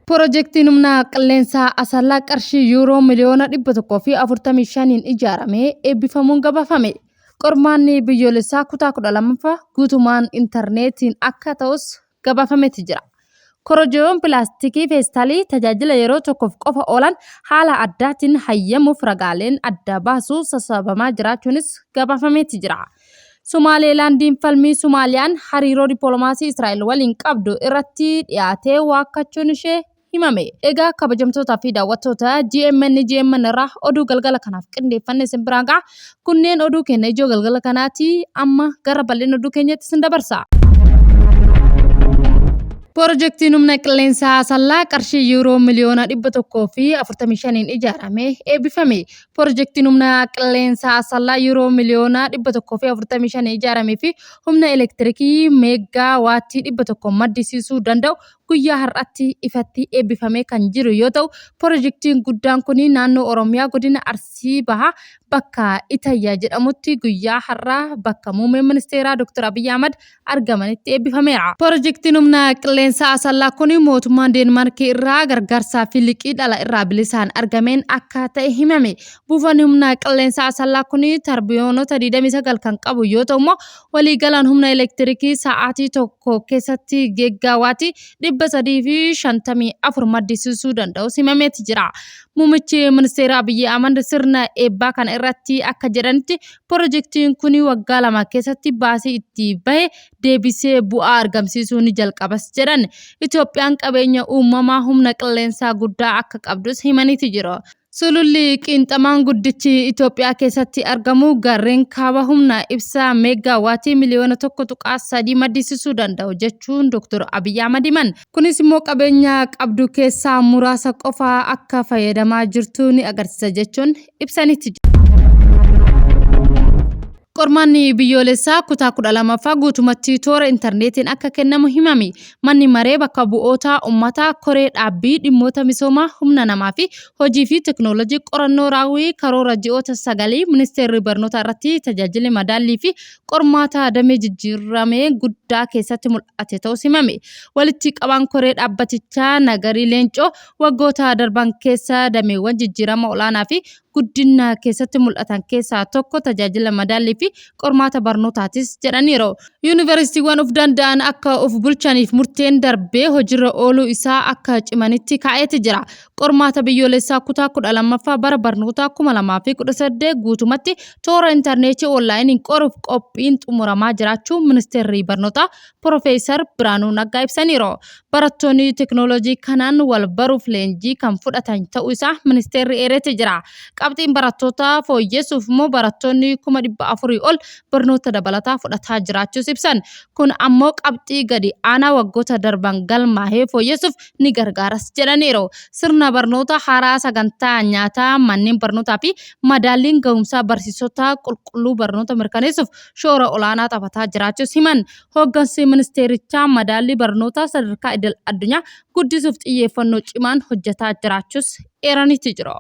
Pirojektiin humna qilleensaa Asallaa qarshii yuuroo miliyoona 145n ijaaramee eebbifamuun gabaafame. Qormaanni biyyoolessaa kutaa 12ffaa guutumaan intarneetiin akka ta'us gabaafameeti jira. Korojoon pilaastikii feestaalii tajaajila yeroo tokkoof qofa oolan haala addaatiin hayyamuuf ragaaleen adda baasu sassaabamaa jiraachuunis gabaafameeti jira. Somaaleelaandiin falmii Somaaliyaan hariiroo dippiloomaasii Israa'el waliin qabdu irratti dhiyaatee waakkachuun ishee himame. Egaa kabajamtootaa fi daawwattoota GMN GMN irraa oduu galgala kanaaf qindeeffanne isin biraan ga'a. Kunneen oduu keenya ijoo galgala kanaati. Amma gara bal'ina oduu keenyatti isin dabarsa. Pirojektiin humna qilleensaa Asallaa qarshii yuuroo miliyoona 145n ijaarame eebbifame. Pirojektiin humna qilleensaa Asallaa yuuroo miliyoona 145 ijaaramee fi humna elektirikii meeggaa waattii 100 maddisiisuu danda'u guyyaa har'aatti ifatti eebbifamee kan jiru yoo ta'u, pirojektiin guddaan kun naannoo Oromiyaa godina Arsii Bahaa bakka Itayyaa jedhamutti guyyaa har'aa bakka muummeen ministeeraa Dr. Abiyyi Ahmad argamanitti eebbifameera. Pirojektiin humna qilleensaa Asallaa kun mootummaan Deenmaarkii irraa gargaarsaa fi liqii dhala irraa bilisaan argameen akka ta'e himame. Buufanni humna qilleensaa Asallaa kun tarbiyoonota 29 kan qabu yoo ta'u immoo waliigalaan humna elektirikii sa'aatii tokko keessatti geeggaawaatii 354 maddisiisuu danda'us himameeti jira. Muummichi ministeera Abiyyi Ahmad sirna eebbaa kana irratti akka jedhanitti pirojektiin kun waggaa 2 keessatti baasii itti bahe deebisee bu'aa argamsiisuu ni jalqabas jedhan. Itoophiyaan qabeenya uumamaa humna qilleensaa guddaa akka qabdus himaniiti jiru. Sululli qiinxamaan guddichi Itoophiyaa keessatti argamu gaarreen kaaba humna ibsaa meeggaa waatii miliyoona 1.3 maddisiisuu danda'u jechuun Dr. Abiyyi Ahmad himan. Kunis immoo qabeenya qabdu keessaa muraasa qofa akka fayyadamaa jirtu ni agarsiisa jechuun ibsaniiti. Qormaanni biyyoolessaa kutaa 12ffaa guutumatti toora intarneetiin akka kennamu himame. Manni maree bakka bu'oota ummataa koree dhaabbii dhimmoota misoomaa humna namaa fi hojii fi teknoolojii qorannoo raawwii karoora ji'oota sagalii ministeerri barnootaa irratti tajaajilli madaallii fi qormaata damee jijjiiramee guddaa keessatti mul'ate ta'us himame. Walitti qabaan koree dhaabbatichaa Nagarii Leencoo waggoota darban keessa dameewwan jijjiirama olaanaa fi guddina keessatti mul'atan keessaa tokko tajaajila madaallii fi qormaata barnootaatis jedhaniiru. Yuunivarsiitiiwwan of danda'an akka of bulchaniif murteen darbee hojiirra ooluu isaa akka cimanitti kaa'eeti jira. Qormaata biyyoolessaa kutaa 12ffaa bara barnootaa 2018 guutumatti toora intarneetii onlaayiniin qoruuf qophiin xumuramaa jiraachuu ministeerri barnootaa Pirofeesar Biraanuu Naggaa ibsaniiru. Barattoonni teknooloojii kanaan wal baruuf leenjii kan fudhatan ta'uu isaa ministeerri eereeti jira. Qabxiin barattootaa fooyyessuuf immoo barattoonni 400,000 ol barnoota dabalataa fudhataa jiraachuus ibsan. Kun ammoo qabxii gadi aanaa waggoota darban galmaahee fooyyessuuf ni gargaaras jedhaniiru. Sirna barnoota haaraa sagantaa nyaataa manneen barnootaa fi madaalliin gahumsaa barsiisotaa qulqulluu barnoota mirkaneessuuf shoora olaanaa taphataa jiraachuus himan. Hooggansi ministeerichaa madaallii barnootaa sadarkaa idil addunyaa guddisuuf xiyyeeffannoo cimaan hojjetaa jiraachuus eeraniiti jiru.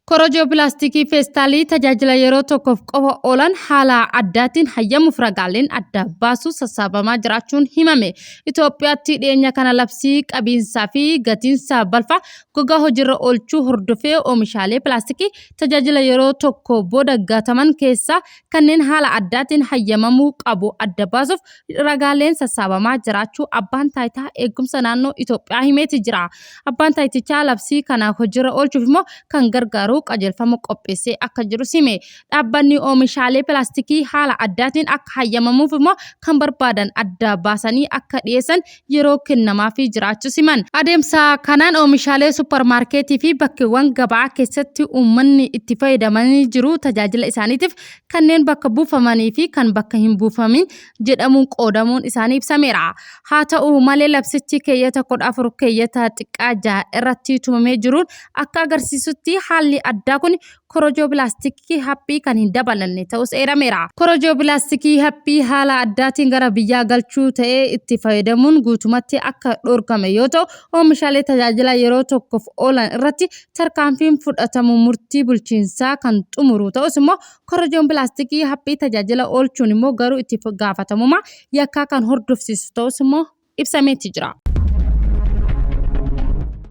Korojoo pilaastikii feestaalii tajaajila yeroo tokkoof qofa oolan haala addaatiin hayyamuuf ragaaleen adda baasuu sassaabamaa jiraachuun himame. Itoophiyaatti dhiyeenya kana labsii qabiinsaa fi gatiinsa balfa gogaa hojiirra oolchuu hordofee oomishaalee pilaastikii tajaajila yeroo tokko booda gataman keessaa kanneen haala addaatiin hayyamamuu qabu adda baasuuf ragaaleen sassaabamaa jiraachuu Abbaan Taayitaa Eegumsa Naannoo Itoophiyaa himeeti jira. Abbaan taayitichaa labsii kana hojiirra oolchuuf immoo kan gargaaru qajeelfama qopheessee akka jirus hime. Dhaabbanni oomishaalee pilaastikii haala addaatiin akka hayyamamuuf immoo kan barbaadan adda baasanii akka dhiyeessan yeroo kennamaafii jiraachuus himan. Adeemsa kanaan oomishaalee supparmaarkeetii fi bakkeewwan gabaa keessatti uummanni itti fayyadamanii jiru tajaajila isaaniitiif kanneen bakka buufamanii fi kan bakka hin buufamin jedhamuun qoodamuun isaanii ibsameera. Haa ta'u malee labsichi keeyyata 14 keeyyata xiqqaa 6 irratti tumamee jiruun akka agarsiisutti haalli addaa kun korojoo pilaastikii haphii kan hin dabalanne ta'us eerameera. Korojoo pilaastikii haphii haala addaatiin gara biyyaa galchuu ta'ee itti fayyadamuun guutumatti akka dhorkame yoo ta'u, oomishaalee tajaajila yeroo tokkoof oolan irratti tarkaanfiin fudhatamu murtii bulchiinsaa kan xumuru ta'us immoo korojoon pilaastikii haphii tajaajila oolchuun immoo garuu itti gaafatamummaa yakkaa kan hordofsiisu ta'us immoo ibsameeti jira.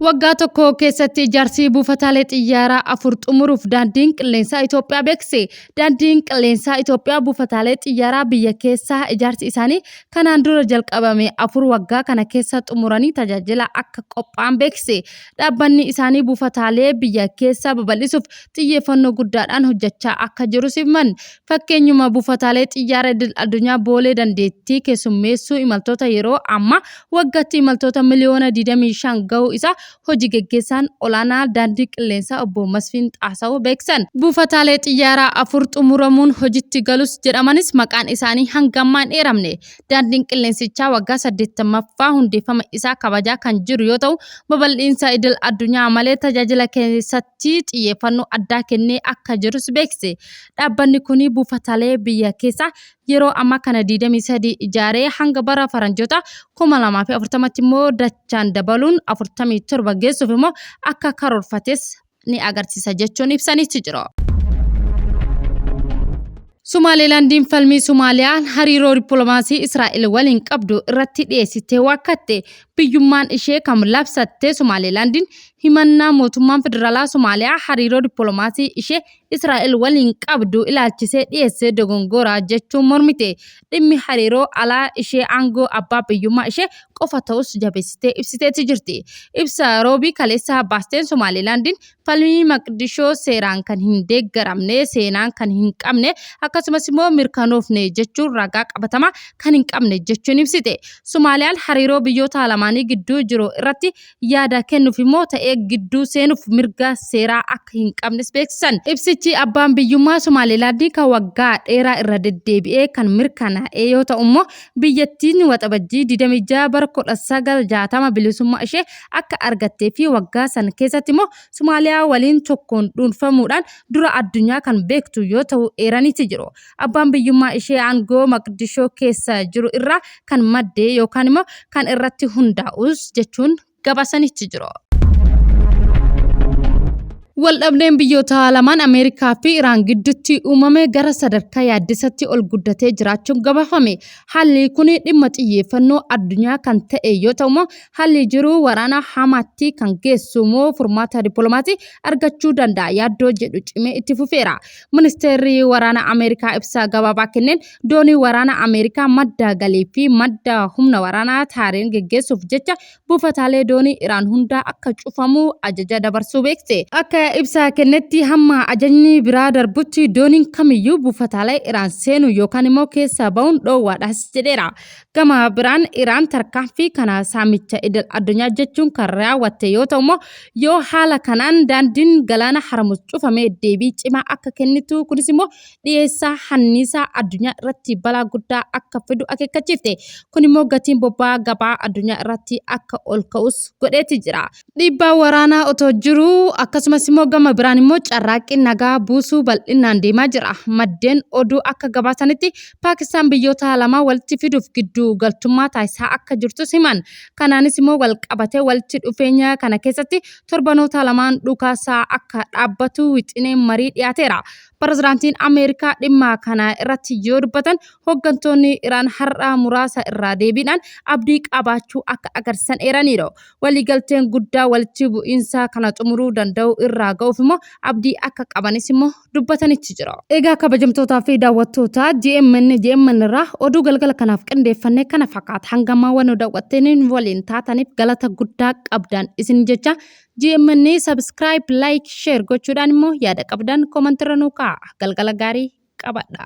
Waggaa tokko keessatti ijaarsi buufataalee xiyyaaraa 4 xumuruuf Daandiin Qilleensaa Itoophiyaa beeksise. Daandiin Qilleensaa Itoophiyaa buufataalee xiyyaaraa biyya keessaa ijaarsi isaanii kanaan dura jalqabame 4 waggaa kana keessa xumuranii tajaajila akka qophaa'an beeksise. Dhaabbanni isaanii buufataalee biyya keessaa babal'isuuf xiyyeeffannoo guddaadhaan hojjechaa akka jirus himan. Fakkeenyuma buufataalee xiyyaara idil addunyaa Boolee dandeettii keessummeessuu imaltoota yeroo ammaa waggaatti imaltoota miliyoona 25 gahuu isaa hoji geggeessaan olaanaa Daandii Qilleensaa obbo Masfiin Xaasaw beeksisan. Buufataalee xiyyaaraa 4 xumuramuun hojitti galus jedhamanis maqaan isaanii hanga ammaa hin eeramne. Daandiin qilleensichaa waggaa 80ffaa hundeeffama isaa kabajaa kan jiru yoo ta'u, babal'iinsa idil addunyaa malee tajaajila keessatti xiyyeeffannoo addaa kennee akka jirus beeksise. Dhaabbanni kun buufataalee biyya keessaa yeroo ammaa kana 23 ijaaree hanga bara faranjoota 2040tti immoo dachaan dabaluun 47 geessuuf immoo akka karoorfates ni agarsiisa jechuun ibsaniitti jiru. Somaalilaandiin falmii Somaaliyaan hariiroo dippiloomaasii Israa'el waliin qabdu irratti dhiyeessitee waakkatte. Biyyummaan ishee kan labsatte Somaalilaandiin himannaa mootummaan federaalaa Somaaliyaa hariiroo dippiloomaasii ishee Israa'el waliin qabdu ilaalchisee dhiyeesse dogongora jechuun mormite. Dhimmi hariiroo alaa ishee aangoo abbaa biyyummaa ishee qofa ta'us jabeessitee ibsiteetti jirti. Ibsa Roobii kaleessaa baasteen Somaalilaandiin falmii Maqdishoo seeraan kan hin deeggaramne, seenaan kan hin qabne akkasumas immoo mirkanoofne jechuun ragaa qabatamaa kan hin qabne jechuun ibsite. Somaaliyaan hariiroo biyyoota lamaanii gidduu jiru irratti yaada kennuuf immoo ta'ee gidduu seenuuf mirga seeraa akka hin qabnes beeksisan. Ibsichi abbaan biyyummaa Somaalilaandii kan waggaa dheeraa irra deddeebi'ee kan mirkanaa'e yoo ta'u immoo biyyattiin Waxabajjii 26 bara 1960 bilisummaa ishee akka argattee fi waggaa san keessatti immoo Somaaliyaa waliin tokkoon dhuunfamuudhaan dura addunyaa kan beektu yoo ta'u eeraniiti jiru. Abbaan biyyummaa ishee aangoo Maqdishoo keessa jiru irraa kan madde yookaan immoo kan irratti hundaa'us jechuun gabaasanitti jiru. Waldhabdeen biyyoota lamaan Ameerikaa fi Iraan gidduutti uumame gara sadarkaa yaaddessatti ol guddatee jiraachuun gabaafame. Haalli kun dhimma xiyyeeffannoo addunyaa kan ta'e yoo ta'u immoo haalli jiru waraana hamaatti kan geessu moo furmaata dippiloomaasii argachuu danda'a yaaddoo jedhu cimee itti fufeera. Ministeerri waraana Ameerikaa ibsa gabaabaa kenneen doonii waraana Ameerikaa madda galii fi madda humna waraanaa taareen geggeessuuf jecha buufataalee doonii Iraan hundaa akka cufamu ajaja dabarsuu beekse. Akka ibsa kennetti hamma ajajni biraa darbutti dooniin kamiyyuu buufataalee Iraan seenu yookaan immoo keessaa ba'uun dhoowwaadhas jedheera. Gama biraan Iraan tarkaanfii kana saamicha idil addunyaa jechuun kan raawwatte yoo ta'u immoo yoo haala kanaan daandiin galaana Harmuz cufame deebii cimaa akka kennitu kunis immoo dhiyeessaa hanniisaa addunyaa irratti balaa guddaa akka fidu akeekkachiifte. Kun immoo gatiin boba'aa gabaa addunyaa irratti akka ol ka'us godheeti jira. Dhiibbaa waraanaa otoo jiruu akkasumas immoo gama biraan immoo carraaqqiin nagaa buusuu bal'inaan deemaa jira. Maddeen oduu akka gabaasanitti Paakistaan biyyoota lamaa walitti fiduuf giddu galtummaa taasisaa akka jirtus himan. Kanaanis immoo wal qabatee walitti dhufeenya kana keessatti torbanoota lamaan dhukaasaa akka dhaabbatu wixineen marii dhiyaateera. Pirezidaantiin Ameerikaa dhimma kana irratti yoo dubbatan hooggantoonni Iraan har'a muraasa irraa deebiidhaan abdii qabaachuu akka agarsiisan eeraniiru. Waliigalteen guddaa walitti bu'iinsa kana xumuruu danda'u irraa ga'uuf immoo abdii akka qabanis immoo dubbatanitti jiru. Egaa kabajamtootaa fi daawwattoota GMN GMN irraa oduu galgala kanaaf qindeeffanne kana fakkaata. Hanga ammaa waan nu daawwattaniin waliin taataniif galata guddaa qabdan isin jecha GMN subscribe, like, share gochuudhaan immoo yaada qabdan koomantirra nuu kaa'a. Galgala gaarii qabadha.